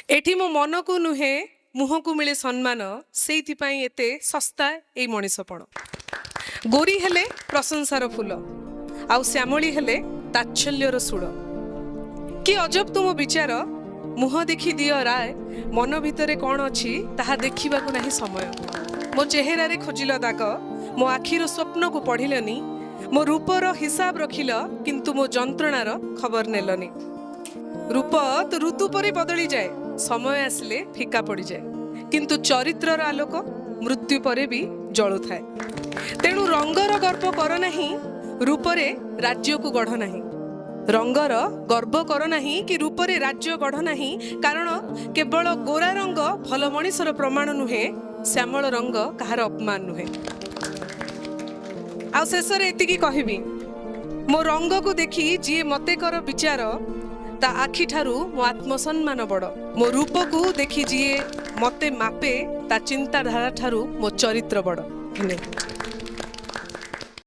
ଏଠି ମୋ ମନକୁ ନୁହେଁ, ମୁହଁକୁ ମିଳେ ସମ୍ମାନ, ସେଇଥିପାଇଁ ଏତେ ଶସ୍ତା ଏଇ ମଣିଷପଣ। ଗୋରି ହେଲେ ପ୍ରଶଂସାର ଫୁଲ, ଆଉ ଶ୍ୟାମଳୀ ହେଲେ ତାଚ୍ଛଲ୍ୟର ଶୂଳ। କି ଅଜବ ତୁମ ବିଚାର, ମୁହଁ ଦେଖି ଦିଅ ରାୟ, ମନ ଭିତରେ କ'ଣ ଅଛି ତାହା ଦେଖିବାକୁ ନାହିଁ ସମୟ। ମୋ ଚେହେରାରେ ଖୋଜିଲ ଦାଗ, ମୋ ଆଖିର ସ୍ୱପ୍ନକୁ ପଢ଼ିଲନି। ମୋ ରୂପର ହିସାବ ରଖିଲ, କିନ୍ତୁ ମୋ ଯନ୍ତ୍ରଣାର ଖବର ନେଲନି। ରୂପ ତ ଋତୁ ପରି ବଦଳିଯାଏ, ସମୟ ଆସିଲେ ଫିକା ପଡ଼ିଯାଏ, କିନ୍ତୁ ଚରିତ୍ରର ଆଲୋକ ମୃତ୍ୟୁ ପରେ ବି ଜଳୁଥାଏ। ତେଣୁ ରଙ୍ଗର ଗର୍ବ କର ନାହିଁ, ରୂପରେ ରାଜ୍ୟକୁ ଗଢ଼ ନାହିଁ। ରଙ୍ଗର ଗର୍ବ କର ନାହିଁ କି ରୂପରେ ରାଜ୍ୟ ଗଢ଼ ନାହିଁ, କାରଣ କେବଳ ଗୋରା ରଙ୍ଗ ଭଲ ମଣିଷର ପ୍ରମାଣ ନୁହେଁ, ଶ୍ୟାମଳ ରଙ୍ଗ କାହାର ଅପମାନ ନୁହେଁ। ଆଉ ଶେଷରେ ଏତିକି କହିବି, ମୋ ରଙ୍ଗକୁ ଦେଖି ଯିଏ ମତେ କର ବିଚାର, ତା ଆଖିଠାରୁ ମୋ ଆତ୍ମସମ୍ମାନ ବଡ଼। ମୋ ରୂପକୁ ଦେଖି ଯିଏ ମତେ ମାପେ, ତା ଚିନ୍ତାଧାରା ଠାରୁ ମୋ ଚରିତ୍ର ବଡ଼। ଧନ୍ୟବାଦ।